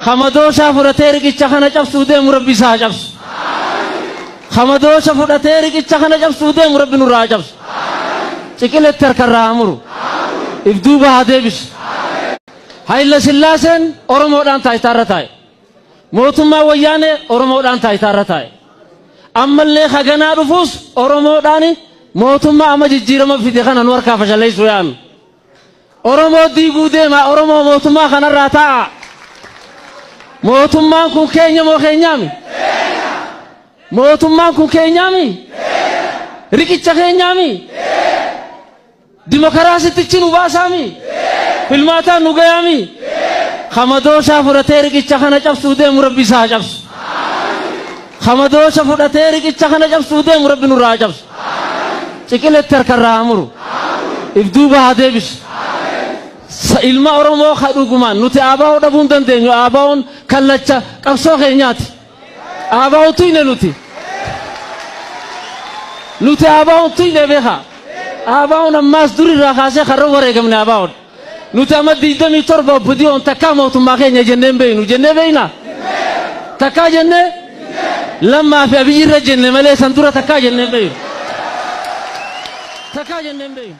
Kamadooshaa fudhatee riqicha kana cabsuu deemu Rabbi isaa haa cabsu. Kamadoosha fudhatee riqicha kana cabsuu deemu Rabbi nurraa haa cabsu. Ciqiletti harkarraa haa muru. If duuba haa deebisu. Hayila Sillaaseen Oromoodhaan taayitaarra taa'e. Mootummaa Wayyaanee Oromoodhaan taayitaarra taa'e. Ammallee haganaa dhufuus Oromoodhaan mootummaa amma jijjiirama fide kana nu harkaa fashaleessuu yaanu. Oromoo diiguu deema, Oromoo mootummaa kanarraa taa'a. Mootummaan kun keenya moo keenyaami? Mootummaan kun keenyaami? Riqicha keenyaami? Dimokiraasitichi nu baasaami? Filmaataan nu gayaami? Kamadooshaa fudhatee riqicha kana cabsuu deemu Rabbi isaa haa cabsu. Kamadoosha fudhatee riqicha kana cabsuu deemu Rabbi nurraa haa cabsu. Ciqiletti harkarraa haa muru. If duuba haa deebisu. Ilma Oromoo ka dhugumaan nuti ABO dhabuu hin dandeenyu. ABO'n kallacha qabsoo keenyaati. ABO tuyne nuti. Nuti ABO'n tuyne beekaa. ABO'n ammaas durirraa kaasee karra wareegamne ABO'n. Nuti amma 27 OPDO'n takkaa mootummaa keenya jennee hin beeknu. Jennee beeknaa? Takkaa jennee? Lammaa fi Abiyyi irra jenne malee san dura takkaa jennee hin beeknu. Takkaa jennee hin beeknu.